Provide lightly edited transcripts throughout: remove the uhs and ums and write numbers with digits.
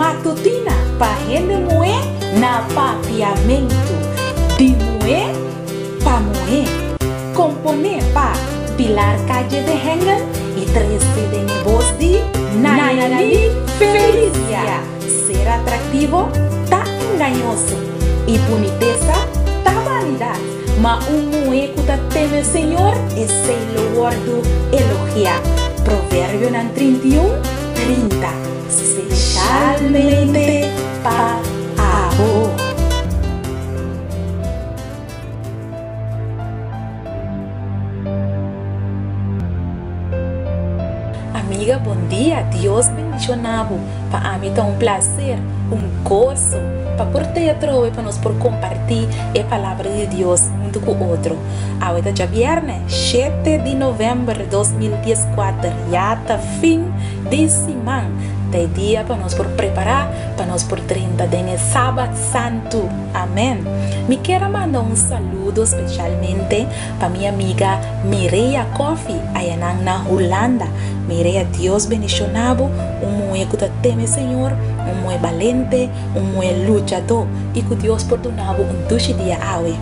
Matutina pa hende muhé na Papiamentu. Di muhé pa muhé. Komponé pa Pilar Calle de Hengel i trese den e bos di Nayalin Felicia. Ser atraktivo ta engañoso i bunitesa ta banidat, ma un muhé ku ta teme Señor, esei lo wòrdu elogiá. Proverbionan 31, 30. Speshalmente pa abo. Amiga bon dia, Dios bendiciona bo, pa ami ta un placer, un gozo pa por te atrobe pa nos por comparti e palabra di Dios hunto cu otro. Awe ta djabierne, shete di november 2014, ya ta fin di siman, ta e dia pa nos por prepara pa nos por drenta den e Sabat Santu. Amen. Mi kier a manda un saludo specialmente pa mi amiga Mireya Coffie ayanan na Hulanda. Mireya Dios bendiciona bo, un muhe cu ta teme Señor, un muhe balente, un muhe luchador y cu Dios por duna bo un dushi dia awe.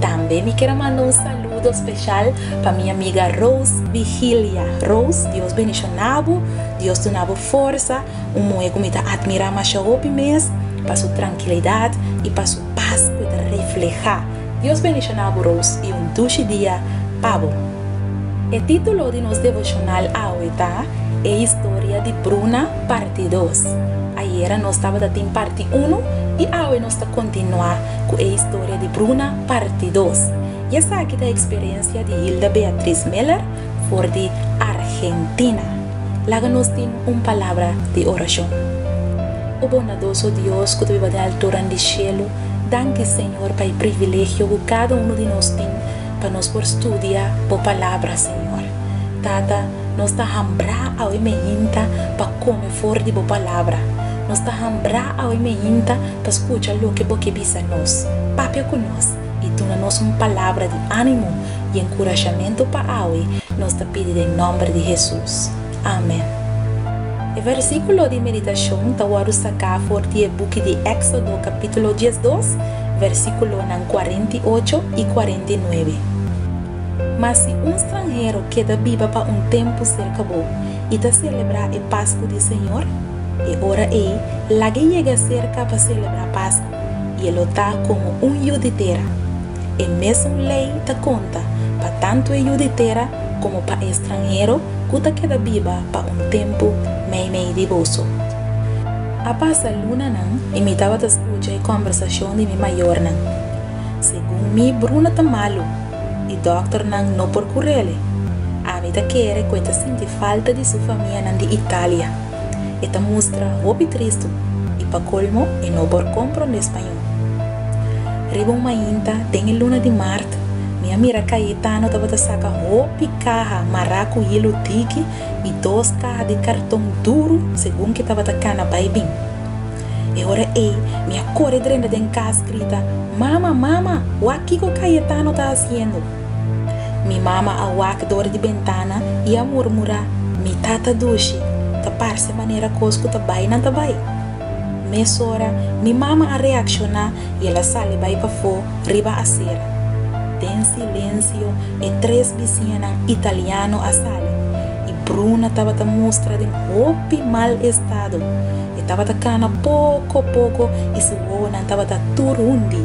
Tambe mi kier a manda un saludo special pa mi amiga Rose Vigilia. Rose, Dios bendiciona bo, Dios duna bo forsa. Un muhé ku mi ta atmirá masha hopi mes pa su trankilidat i pa su pas ku e ta reflehá. Dios bendishoná bo Rose i un dushi dia pa bo. E título di nos devoshonal awe ta E Historia di Bruna parti dos. Ayera nos tabata tin parti unu i awe nos ta kontinuá ku E Historia di Bruna parti dos. I esaki ta eksperensia di Hilda Beatriz Miller for di Argentina. Laga nos tin un palabra di orashon. O bondadoso Dios ku ta biba den alturan di shelu, danki Señor pa e privilegio ku kada unu di nos tin pa nos por studia Bo Palabra, Señor. Tata, nos ta hambrá awe meinta pa kome for di Bo Palabra. Nos ta hambrá awe meinta pa skucha loke Bo ke bisa nos. Papia ku nos i duna nos un palabra di ánimo i enkurashamentu pa awe, nos ta pidi den nòmber di Hesus. Amen. E versíkulo di meditashon ta wòrdu saká for di e buki di Éksodo kapítulo 12, versíkulonan 48 i 49. Ma si un stranhero keda biba pa un tempu serka bo i ta selebrá e Pasku di señor, e ora ei lag'é yega serka pa selebrá Pasku, i e lo ta komo un yu di tera. E mesun lei ta konta pa tantu e yu di tera komo pa e stranhero ku ta keda biba pa un tempu meimei di boso. A pasa lunanan i mi tabata skucha e kòmbersashon di mi mayornan. Segun mi Bruno ta malu i dòkternan no por kur'el. Ami ta kere ku e ta sinti falta di su famianan di Italia. E ta mustra hopi tristu i pa kolmo e no por komprondé spañó. Riba un mainta den e luna di mart, mi a mira Cayetano tabata saka hopi kaha mará ku hilu diki i dos kaha di karton duru segun ke tabata kana bai bin. E ora ei mi a kore drenta den kas grita, Mama, mama, wak kiko Cayetano ta hasiendo! Mi mama a wak dor di bentana i a murmurá, Mi tata dushi, ta parse manera kos ku ta bai nan ta bai. Mesora mi mama a reakshoná i el a sali bai pafó riba asera. Den silensio e tres bisiñanan italiano a sali i Bruna tabata mustra den hopi mal estado. E tabata kana poko poko i su wowonan tabata tur hundi.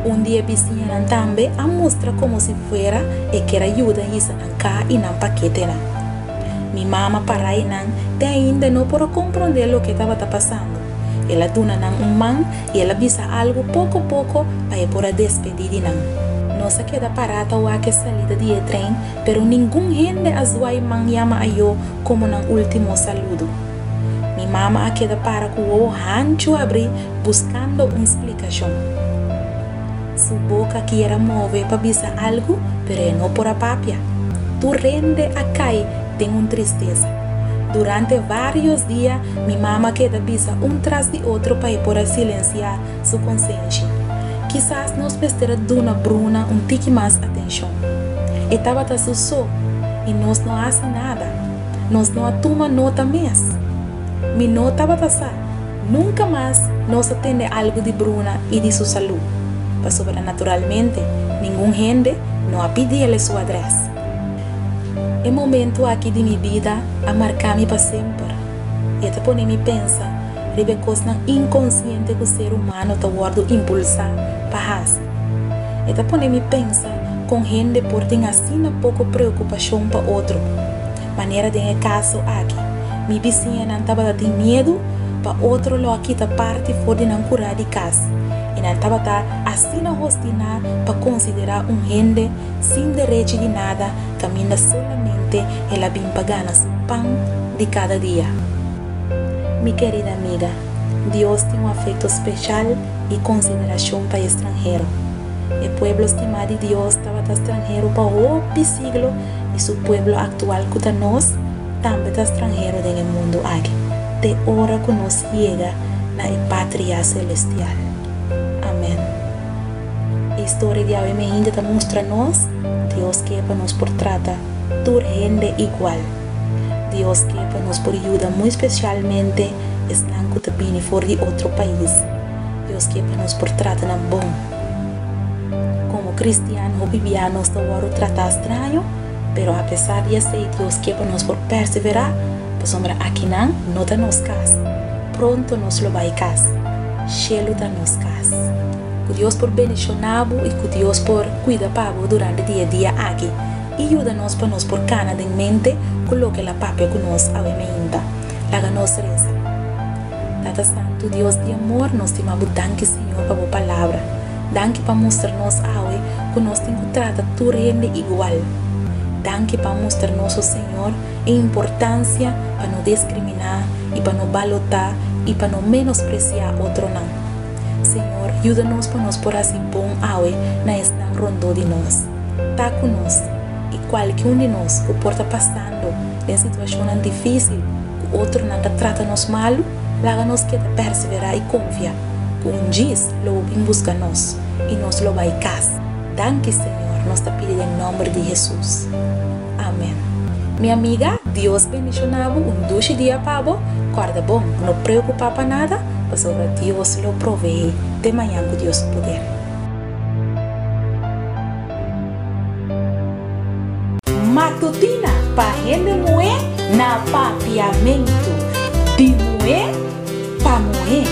Un di e bisiñanan tambe a mustra komo si fuera e ker a yuda hisa nan ka i nan paketenan. Mi mama para einan te ainda no por a komprondé loke tabata pasando. El a duna nan un man i el a bisa algu poko poko pa e por a despedí di nan. Nos a keda pará ta wak e salida di e trein, pero ningun hende a zwai man yama ayó komo nan último saludo. Mi mama a keda para ku wowo hanchu abrí buskando un splikashon. Su boka kier a move pa bisa algu, pero e no por a papia. Tur hende a kai den un tristesa. Durante vários dia mi mama keda bisa un tras di otro pa e por a silensiá su konsenshi. Kisas nos mester a duna Bruna un tiki mas atenshon. E tabata su so i nos no a hasi nada. Nos no a tuma nota mes. Mi no tabata sa. Nunka mas nos a tende algu di Bruna i di su salú, pasobra naturalmente ningun hende no a pidi el su adrès. E momentu aki di mi bida a marká mi pa semper i e ta pone mi pensa riba e kosnan inkonsiente ku ser humano ta wòrdu impulsá pa hasi. E ta pone mi pensa kon hende por tin asina poko preokupashon pa otro. Manera den e kaso aki, mi bisiñanan tabata tin miedu pa otro lo a kita parti for di nan kurá di kas, i nan tabata asina hostiná pa konsiderá un hende sin derechi di nada kaminda solamente el a bin pa gana su pan di kada dia. Mi kerida amiga, Dios tin un afekto speshal i konsiderashon pa e stranhero. E pueblo stimá di Dios tabata stranhero pa hopi siglo i su pueblo aktual ku ta nos, tambe ta stranhero den e mundu aki, te ora ku nos yega na e patria selestial. Amèn. E historia di awe mehinte ta mustra nos ku Dios ke pa nos por trata tur hende igual. Dios ke pa nos por yuda muy spesialmente esnan ku ta bini for di otro pais. Dios ke pa nos por trata nan bon. Komo kristian hopi bia nos ta wòrdu tratá straño, pero apesar di esei Dios ke pa nos por perseverá, pasobra akinan no ta nos kas. Pronto nos lo bai kas. Shelu ta nos kas. Ku Dios por bendishoná bo i ku Dios por kuida pa bo durante di e dia aki i yuda nos pa nos por kana den mente ku loke el a papia ku nos awe meinta. Laga nos resa. Tata Santu, Dios di amor, nos stima bo danki Señor pa bo palabra. Danki pa mustra nos awe ku nos tin ku trata tur hende igual. Danki pa mustra nos, o Señor, e importansia pa no diskriminá i pa no balotá i pa no menospresiá otronan. Señor, yuda nos pa nos por hasi bon awe na esnan rondó di nos. Ta ku nos i kualke un di nos ku por ta pasando den situashonnan difísil ku otronan ta trata nos malu, laga nos keda perseverá i konfia ku un djis lo bo bin buska nos i nos lo bai kas. Danki Señor, nos ta pidi den nòmber di Hesus. Amen. Mi amiga, Dios bendishoná bo, un dushi dia pa bo, kòrda bon, no preokupá pa nada, pasobra Dios lo proveé. Te mañan ku Dios su poder. Matutina pa hende muhé na Papiamentu, di muhé pa muhé.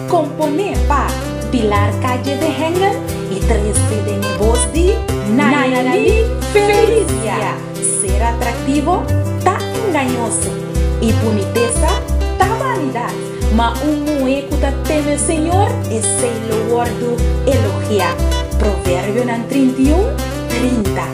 Komponé pa Pilar Calle de Hengel i trese den e bos di Nayali Felicia. Ser atraktivo ta engañoso i bunitesa ta banidat, ma un muhé ku ta teme Señor, esei lo wòrdu elogiá. Proverbionan 31, 30.